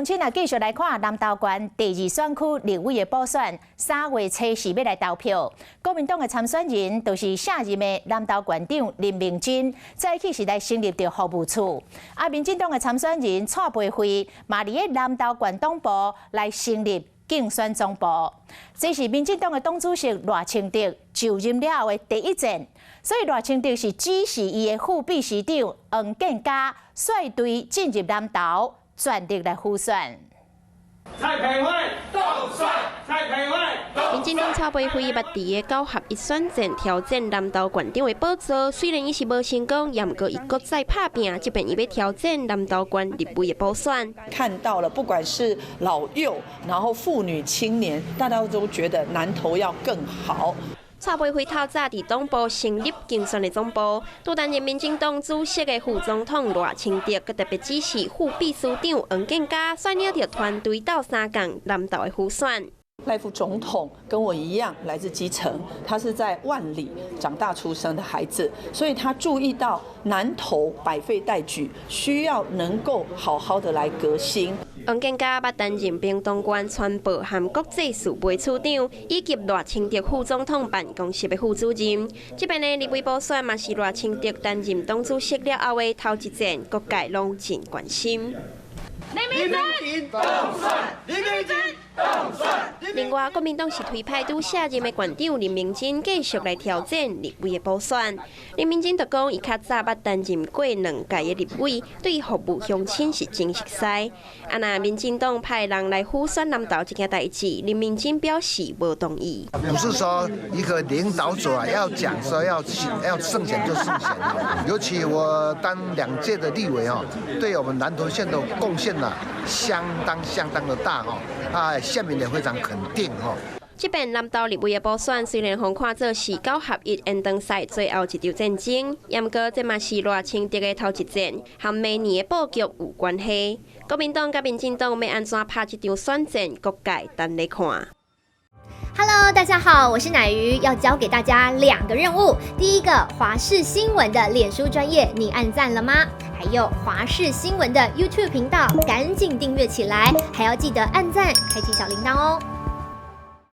親啊，繼續來看南投縣第二選區立委的補選，3月初四欲來投票。國民黨的參選人就是卸任的南投縣長林明溱，早起是來成立著服務處。啊，民進黨的參選人蔡培慧嘛佇咧南投縣黨部來成立競選總部。這是民進黨的黨主席賴清德就任了後的第一戰，所以賴清德是指示伊的副秘書長黃建嘉率隊進入南投，全力來輔選。蔡培慧當選，蔡培慧。民進黨蔡培慧捌佇个九合一選戰挑戰南投縣長的寶座，雖然伊是無成功，也毋過伊閣再拍拚，這擺伊欲挑戰南投縣立委的補選。看到了，不管是老幼，然後婦女、青年，大家都覺得南投要更好。蔡培慧透早佇黨部成立競選的總部，拄擔任民進黨主席的副總統賴清德，閣特別指示副秘書長黃建嘉率領著團隊鬥相共南投的輔選。賴副總統跟我一樣來自基層，他是在萬里長大出生的孩子，所以他注意到南投百廢待舉，需要能夠好好的來革新。黃建嘉捌擔任屏東縣傳播和國際事務處長，以及賴清德副總統辦公室的副主任。這擺的立委補選嘛是賴清德擔任黨主席了後的頭一戰，各界攏真關心。林明溱當選，林明溱當選。另外，國民黨是推派拄卸任的縣長林明溱繼續來挑戰立委的補選。林明溱就講，伊較早捌擔任過兩屆的立委，對服務鄉親是真熟似。啊，若民進黨派人來輔選南投這件代誌，林明溱表示無同意。不是說一個領導者啊，要講說要勝選就勝選，尤其我當兩屆的立委哦，對我們南投縣的貢獻呢，相當相當的大哈，啊，縣民也非常肯定哈。這擺南投立委的補選雖然予看做是九合一延長賽最後一場戰爭，毋過這嘛是賴清德的頭一戰，和明年的布局有關係。國民黨佮民進黨欲按怎拍這場選戰，各界等咧看。 Hello，大家好，我是乃瑜，要交給大家兩個任務。第一個，華視新聞的臉書專頁，你按讚了嗎？還有華視新聞的 YouTube 頻道，趕緊訂閱起來，還要記得按讚，開啟小鈴鐺哦。